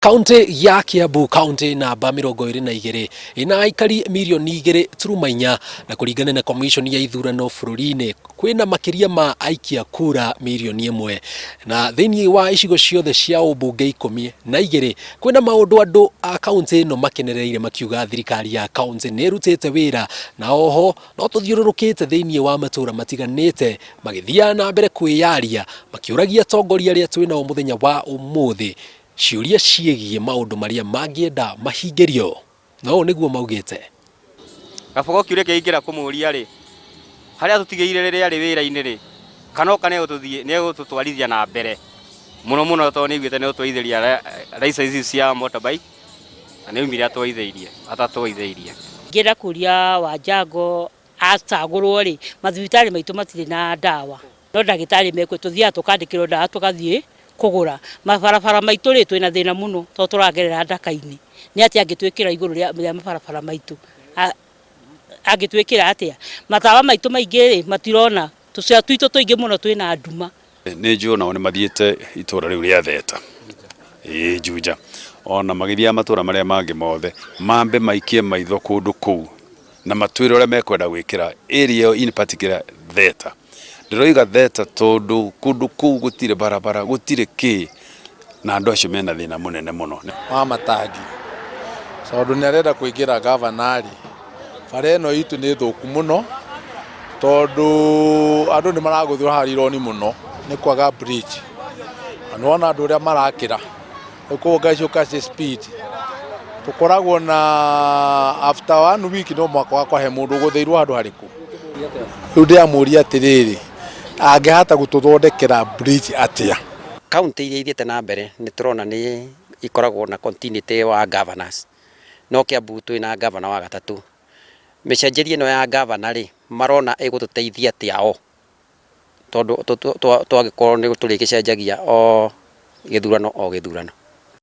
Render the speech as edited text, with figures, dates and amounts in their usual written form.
Kaunti ya Kiambu, kaunti namba 22 ĩna aikari mirioni 2.4, na kũringana na commission ya ithurano bũrũri-inĩ kwĩna makĩria ma aikia kura mirioni 1. Na thĩinĩ wa icigo ciothe cia ũmbunge 12 kwĩna maũndũ andũ a kaunti ĩno makenereire, makiuga thirikari ya kaunti nĩ ĩrutĩte wĩra. Na oho no tũthiũrũrũkĩte thĩinĩ wa matũra matiganĩte magĩthiaga na mbere kwĩyaria, makĩũragia atongoria arĩa twĩnao mũthenya wa ũmũthĩ ciũria ciĩgiĩ maũndũ marĩa mangĩenda mahingĩrio. Na ũũ nĩguo maugĩte. Gabogo kĩũria kĩrĩa ingĩenda kũmũria rĩ, harĩa atũtigĩire rĩrĩa arĩ wĩra-inĩ rĩ, kana oka nĩ egũtũtwarithia na mbere mũno mũno, tondũ nĩ aiguĩte nĩ egũtwarithĩria license ici cia motorbike, na nĩ aumire atwarithĩirie atatwarithĩirie. Ngĩenda kũria Wanjango acagũrwo rĩ, mathibitarĩ maitũ matirĩ na ndawa, no ndagĩtarĩ mekuo, tũthiaga tũkandĩkĩrwo ndawa tũgathiĩ kũgũra. Mabarabara maitũ rĩ, twĩna thĩna mũno tondũ tũragerera ndaka-inĩ. Nĩ atĩa angĩtwĩkĩra igũrũ rĩa mabarabara maitũ? Angĩtwĩkĩra atĩa? Matawa maitũ maingĩ rĩ, matirona, tũcĩra twitũ tũingĩ mũno twĩna nduma. Nĩ njũĩ onao nĩ mathiĩte itũra rĩu rĩa Theta, ĩĩ Juja, ona magĩthiaga matũra marĩa mangĩ mothe, mambe maikie maitho kũndũ kũu na matwĩre ũrĩa mekwenda gwĩkĩra area ĩyo, in particular Theta. Ndĩroiga Theta tondũ kũndũ kũu gũtirĩ barabara, gũtirĩ kĩ, na andũ acio mena thĩna mũnene mũno. Wa Matangi, tondũ nĩ arenda kũingĩra gavana rĩ, bara ĩno itũ nĩ thũku mũno, tondũ andũ nĩ maragũthwo haha Rironi mũno nĩ kwaga bridge. Na nĩ wona andũ ũrĩa marakĩra, rĩu koguo ngari ciũka ciĩ speed. Tũkoragwo na after one week no mũhaka wakwa he mũndũ ũgũthĩirwo handũ harĩkũ. Rĩu ndĩramũria atĩrĩrĩ, angĩhota gũtũthondekera bridge atĩa? Kaunti iria ithiĩte na mbere nĩ tũrona nĩ ikoragwo na continuity wa governors, no Kiambu twĩna governor wa gatatũ. Mĩcenjerie ĩno ya governor rĩ, marona ĩgũtũteithia atĩa o? Tondũ twagĩkorwo nĩ tũrĩgĩcenjagia o gĩthurano o gĩthurano.